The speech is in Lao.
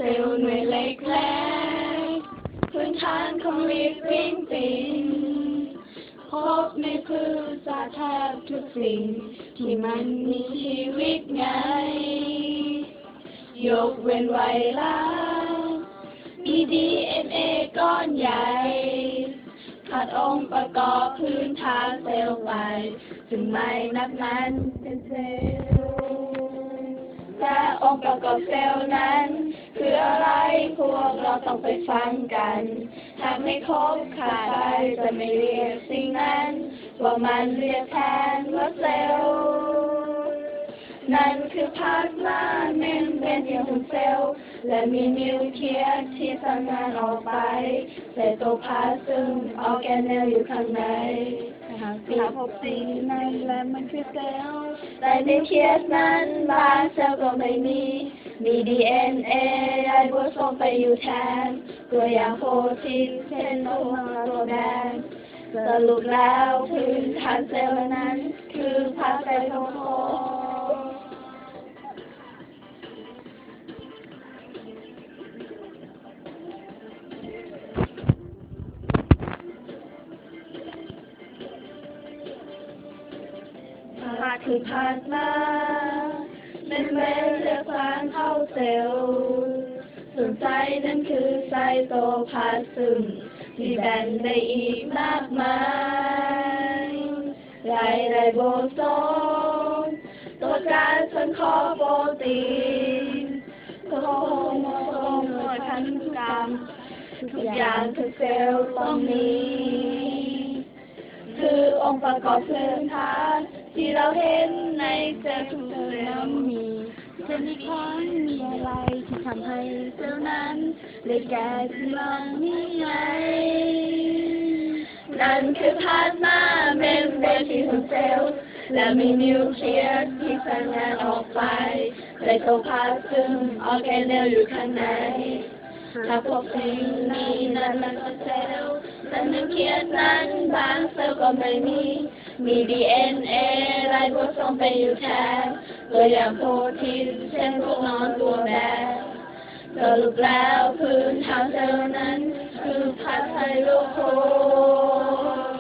ເຊວໜ່ວຍເລັກໆ ພື້ນຖານຂອງ Living Things ພົບໃນພືດສັດແທບທຸກສິ່ງ ທີ່ມັນມີຊີວິດໄງ ຍົກເວັ້ນໄວຣັສ ມີ ດີເອັນເອ ກ້ອນໃຫຍ່ ຂາດອົງປະກອບພື້ນຖານເຊວໄປ ຈຶ່ງໄມ່ນັບມັນເປັນເຊວ. ແລະອົງປະກອບເຊວນັ້ນຄືອະໄລ? ພວກເຮົາຕ້ອງໄປຟັງກັນ. ຫາກໄມ່ຄົບຂາດໄປ ຈະໄມ່ຮຽກສິ່ງນັ້ນວ່າມັນ ຮຽກແທນວ່າເຊວ. ນັ້ນຄືພລາສມາເມມເບຣນທີ່ຫຸ້ມເຊວ ແລະມີນິວເຄຍທີ່ສ້າງງານອອກໄປ ໃສ່ໂຕພາດຊຶ່ງອໍແກເນລຢູ່ຂ້າງໃນ. ຫາກພົບສິ່ງນັ້ນ ແລະມັນຄືເຊວ. ໃນນິວເຄຍນັ້ນບາງເຊວກໍໄມ່ມີ ມີ ດີເອັນເອ ໄລໂບໂຊມໄປຢູ່ແທນ ຕົວຢ່າງໂປຣຕີນ ເຊັ່ນໂຕນອນຕົວແບນ. ສະຫຼຸບແລ້ວ ພື້ນຖານເຊວນັ້ນຄືພາດໄຊໂຕໂຄຣມ. ພາດຄືພລາສມາ ເມມເບຣນ ແລະສານເຂົ້າເຊວ. ສ່ວນໄຊນັ້ນຄືໄຊໂຕພລາສມ ທີ່ແບ່ງໄດ້ອີກມາກມາຍ ຫຼາຍໆໂບໂຊມ ຕົວການສັງເຄາະໂປຣຕີນ ໂຄຣໂມໂຊມ ໜ່ວຍພັນທຸກກຳ ທຸກຢ່າງທຸກເຊວຕ້ອງມີ ຄືອົງປະກອບພື້ນຖານທີ່ເຮົາເຫັນໃນເຊວທຸກເຊວມີ ເຊວມີຄວາມມີອະໄລທີ່ທຳໃຫ້ເຊວນັ້ນໄດ້ແກ່ຂຶ້ນມາມີໃຫຍ່. ນັ້ນຄືພລາສມາເມມເບຣນທີ່ຫຸ້ມເຊວ ແລະມີນິວເຄຍທີ່ສ້າງງານອອກໄປ ໃສ່ໂຕພາດຊຶ່ງອໍແກເນລຢູ່ຂ້າງໃນ. ຫາກພົບສິ່ງນີ້ນັ້ນມັນເປັນເຊວ ແລະນິວເຄຍນັ້ນບາງເຊວກໍໄມ່ມີ ມີ ດີເອັນເອ ໄລໂບໂຊມໄປຢູ່ແທນ ຕົວຢ່າງໂປຣຕີນ ເຊັ່ນພວກນອນຕົວແບນ. ສະຫຼຸບແລ້ວ ພື້ນຖານເຊວນັ້ນຄືພາດໄຊໂຕໂຄຣມ.